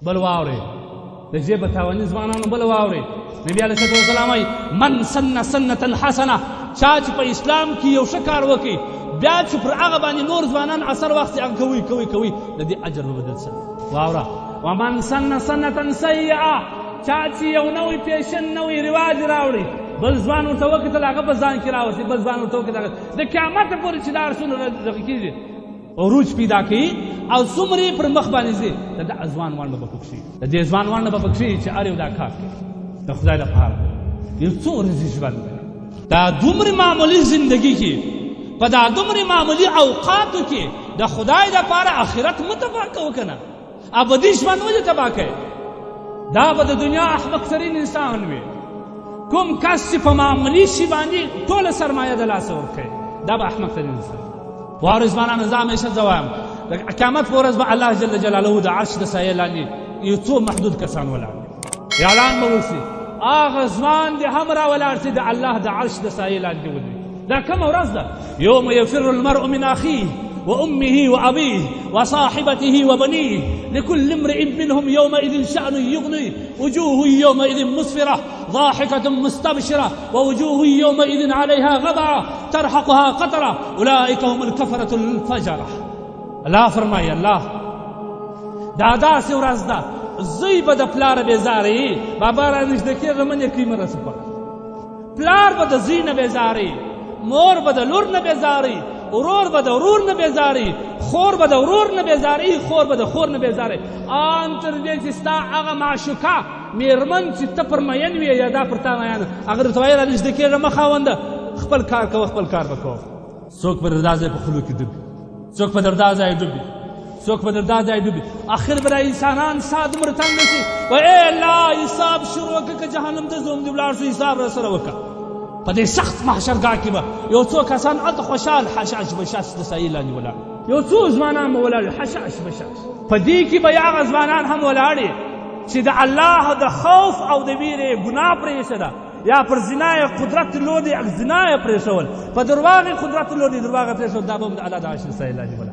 بل واورې د ژبه تاواني ځوانانو بل واورې. نبی علیه الصلاة والسلام وایي من سن سنة حسنه، چا چې په اسلام کې یو ښه کار وکړي بیا چې پر هغه باندې نور ځوانان اثر واخلي هغه کوي کوي کوي د دې اجر به بدل سي. واوره ومن سن سنة سیئه، چا چې یو نوی پیشن نوی رواج راوړي بل ځوان ورته وکتل هغه په ځان کې راوستي، بل ځوان ورته وکتل د قیامت پورې چې دا هر څومره دغه کېږي عروج پیدا کوي او څومره یې پر مخ باندې ځي د دغه ځوان ونډه به پکښې د دې ځوان ونډه به پکښې چې هر یو دا کار کوي د خدای لپاره یو څو ورځې ژوند دی. دا دومره معمولي زندګي کې په دا دومره معمولي اوقاتو کې د خدای لپاره آخرت مه تباه کوه که نه ابدي ژوند ولې تباه کوې؟ دا به د دنیا احمق ترین انسان وي کوم کس چې په معمولي شي باندې ټوله سرمایه د لاسه ورکوي، دا به احمق ترین انسان. واورئ ځوانانو، زه همیشه زه وایم د قیامت په ورځ به الله جل جلاله د عرش د سایې لاندې یو څو محدود کسان ولاړ وي، اعلان به وشي هغه ځوان دې هم راولاړ سي د الله د عرش د سایې لاندې ودرېږي. دا کومه ورځ ده؟ یوم یفر المرء من اخیه وأمه وأبيه وصاحبته وبنيه لكل امرئ منهم يومئذ شأن يغنيه وجوه يومئذ مسفرة ضاحكة مستبشرة ووجوه يومئذ عليها غبرة ترهقها قترة أولئك هم الكفرة الفجرة. الله فرمایي الله دا داسې ورځ ده زوی به د پلاره بېزاره یي، بابا را نږدې کېږه مه یې کوي مه رسپه، پلار به د زوی نه بېزاره یي، مور به د لور نه بېزاره یي، ورور به د ورور نه بېزاره یي، خور به د ورور نه بېزاره یي، خور به د خور نه بېزاره یي، آن تر دې چې ستا هغه معشوقه میرمن چې ته پر مین وې یا دا پر تا مین، هغه درته وایي را نږدې کېږه مه خاونده، خپل کار کوه خپل کار به کوه. څوک به در دا ځای په خولو کې ډوبي، څوک به در دا ځای ډوبي، څوک به در دا ځای ډوبي، اخر به دا انسانان ساه دومره تنګه شي وایي ای الله حساب شروع کړه که جهنم ته ځوم دې ولاړ شو حساب راسره وکړه. په دې سخت محشرګاه کې به یو څو کسان هلته خوشحال حشاش بشاش د سایې لاندې ولاړ، یو څو ځوانان به ولاړ حشاش بشاش. په دې کې به هغه ځوانان هم ولاړ چې د الله د خوف او د ویرې ګناه پرې ده، یا پر زنا یې قدرت درلود زنا یې پرېښول، په درواغ یې قدرت درلود درواغ یې پرېښول، دا به هم د الله د عرش د سایې لاندې ولاړ.